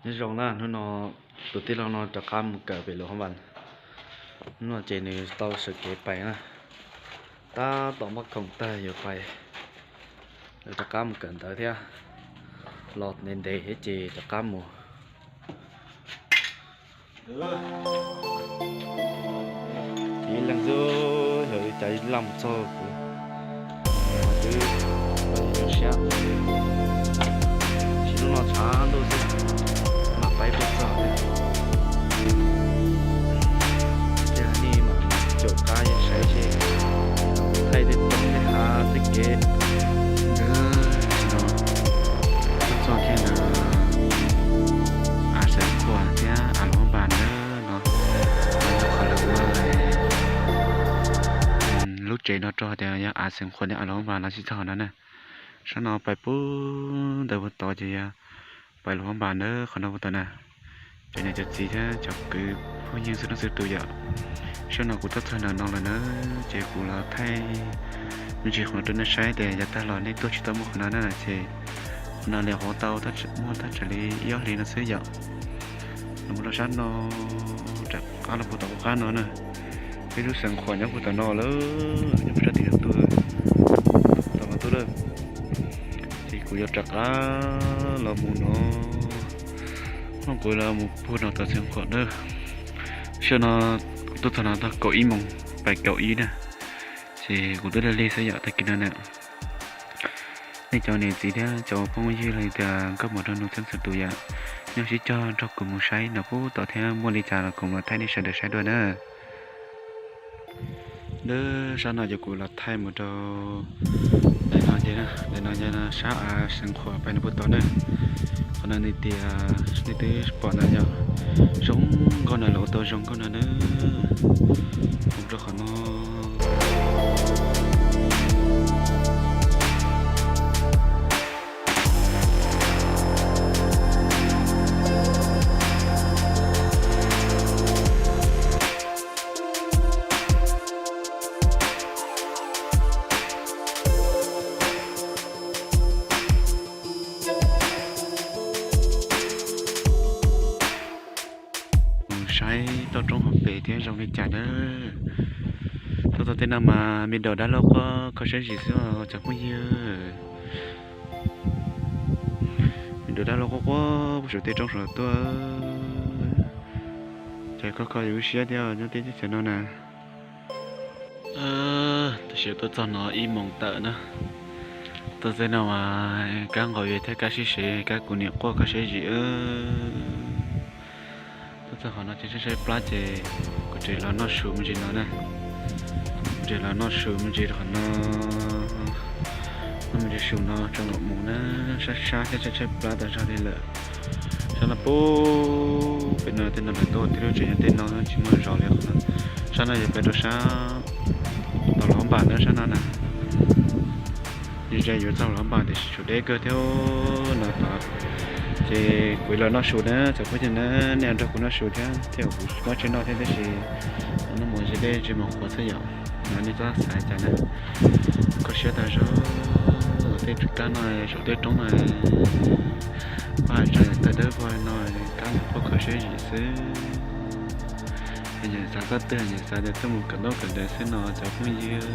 Nyob zoo na, hnub no tus tij laug no rov qab mus kawm pem Luam Phab Npas. Hnub no ces nws tau sawv kev pais na, tab tom muab khoom tag yuav pais, rov qab mus kawm ntawv thiab, los ntev ntev thiab ces rov qab mus. Ib leeg xwb, yog ua cas ib leeg txog kuv twb zoo siab. Sim no tshav ntuj xwb, mam pais puag txog thiab. Ces nej mam caum qab saib seb thaij tej roob tej hav tej kev ntawd no. Tuaj txog kiag ntawm Av Xeev Khuam thiab Av Luam Phab Npas ntawd no, qhov lawv ua lub tsev no rau tias yog Av Xeev Khuam thiab Av Luam Phab Npas no tsis txog no na. Sab no pais puag ntawd puag tod ces yog pais Luam Phab Npas ntawd qhov no puag tod na. Cov niam cov txiv thiab cov kwv phooj ywg txhua leej txhua tus yom, sab no kuv tuaj txog ntawm no lawm na, ces kuv los thaij me ntsis qhov no rau nej saib tias yav tag los nej tuaj tsis tau muaj qhov no na ces qhov no li qhov tau muaj thaj tsam li ib ob hlis no xwb yom. Los mus rau sab no, rov qab los puag tom qab no na, peb lub Xeev Khuam nyob puag tom no lawm, nyob puag sab tim no tuaj, tom no tuaj lawm. Ces kuv yuav rov qab los mus no, hnub kuv los mus puag no tom Xeev Khuam na. Sab no kuv tuaj txog no tau kaum ib moos, pais kaum ib na, ces kuv twb lig lig xwb yom tag kis no na. Nej cov niam txiv thiab cov phooj ywg los tias nkauj muam nraug nus txhua leej txhua tus yom, nej sib cog nrog kuv mus saib no puag tom thiab muaj li cas los kuv mam thaij nej sawv daws saib dua na. Lawm sab no ces kuv los thaij mus rau daim no ces, daim no ces sab Av Xeev Khuam pais no puag tod na. Qhov no nws tias nej twb pom ntawd yog zoo nkauj na, lawv ua tau zoo nkauj na na. Mus rau qhov no. Mus saib toj roob hauv pes thiab zoo li cas na. Tuaj txog tej no mas me daum dab laug quaj kho siab zim xwb os cov phooj ywg. Me daum dab laug quaj quaj puag saum tej roob saum tuaj. Ces kho kho yus lub siab thiab nyob teb chaws no na. Tam sim tuaj txog no ib moos tawm na. Tuaj txog no mas kab nqaus yuav thiab kab sib sev, kab kuv niam quaj kho siab zim. Tuaj txog qhov no ces saib saib plab ces kuv tseem los noj su me ntsis no na. Kuv tseem los noj su me ntsis rau qhov no. Noj me ntsis su no tso mam mus na, sab sab thiab tshaib tshaib plab tas zog li lawm. Sab no pub pem no tej no lawv tuaj tib lub tsev nyob tej no tsis muaj zos li qhov no. Sab no yog pem rau sab tom Luam Phab Npas na sab no na. Ze yuav txog Luam Phab Npas tiam sis tshuav deb kawg thiab no tod. Ces kuv los noj su na, txawm phooj ywg na, nej nrog kuv noj su thiab thiab kuv muab tsis noj thiab tab sis noj mus ze dej tsis mus qhuav xwb yom. No nej txhob xav cas na. Kho siab tas zog, tej kab no saum tej roob no, pab tsa tawm dawb vog no, kab no quaj kho siab zim xwb. Yog xav txoj twg, yog xav tias tuaj mus kawm ntaub kawm ntawv xwb no cov phooj ywg,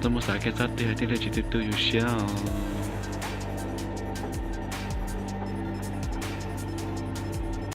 tuaj mus xav kiag txoj twg thiaj li tsis tu tu yus siab os.